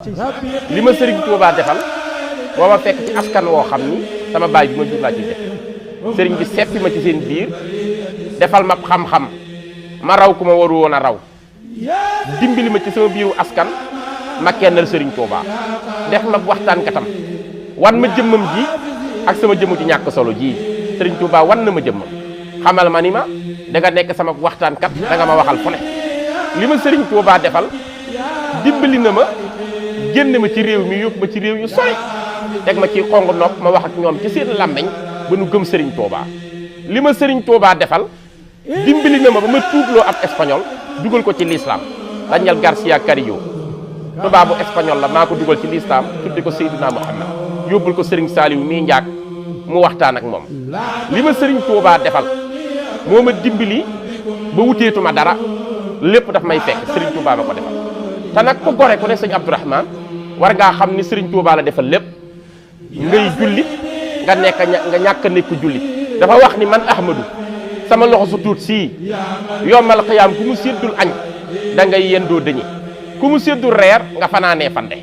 li ma Serigne Touba defal boo ma fekk ci askan woo xam ni sama baay bi ma jur laa ci def Serigne bi seppi ma ci seen biir defal ma xam-xam ma raw ku ma waru woon a raw dimbali ma ci sama biiru askan ma kennal Serigne Touba def ma waxtaan katam wan ma jëmmam ji ak sama jëmmu ji ñàkk solo ji Serigne Touba wan na ma jëmmam xamal ma ni ma da nga nekk sama waxtaan kat da nga ma waxal fu ne li ma Serigne Touba defal dimbali na ma génn ma ci réew mi yóbbu ma ci réew yu sori teg ma ci xong nopp ma wax ak ñoom ci seen làmmeñ ba nu gëm Serigne Touba li ma Serigne Touba defal dimbali na ma ba ma tuubloo ab espagnol dugal ko ci l'islam Daniel Garcia Carillo tubaabu espagnol la maa ko dugal ci l'islam tudde ko Seydina Muhammad yóbbul ko Serigne Saliou mii njaag mu waxtaan ak moom li ma Serigne Touba defal moo ma dimbali ba wuteetuma dara lépp daf may fekk Serigne Touba ma ko defal te nag ku gore ku ne sëñ Abdourahman war ngaa xam ni Serigne Touba la defal lépp ngay jullit nga nekk nga ñàkk a nekk jullit dafa wax ni man Ahmadou sama loxo su tuut sii yombal xiyaam ku mu séddul añ da ngay yendoo dëñi ku mu séddul reer nga fanaanee fande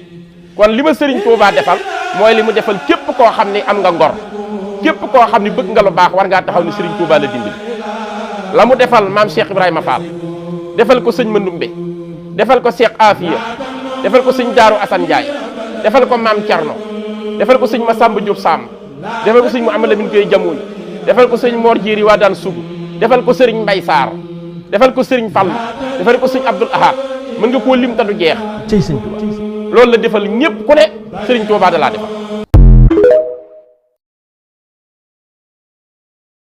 kon li ma Serigne Touba defal mooy li mu defal képp koo xam ni am nga ngor képp koo xam ni bëgg nga lu baax war ngaa taxaw ni Serigne Touba la dimbali la mu defal maam Cheikh Ibrahima Fall defal ko sëñ Mandumbe defal ko Cheikh Afia defal ko sëñ Daaru Assane Ndiaye defal ko maam Thierno defal ko sëñ Massamba Diop Sam defal ko sëñ Mouhamed Lamine Gueye Jamoul defal ko sëñ Mor Jéeri waa daan sugu defal ko sëriñ Mbay Sarr defal ko sëriñ Fall defal ko sëñ Abdoul Ahad mën nga koo lim ta du jeex cey sëñ Touba loolu la defal ñëpp ku ne Serigne Touba da laa defal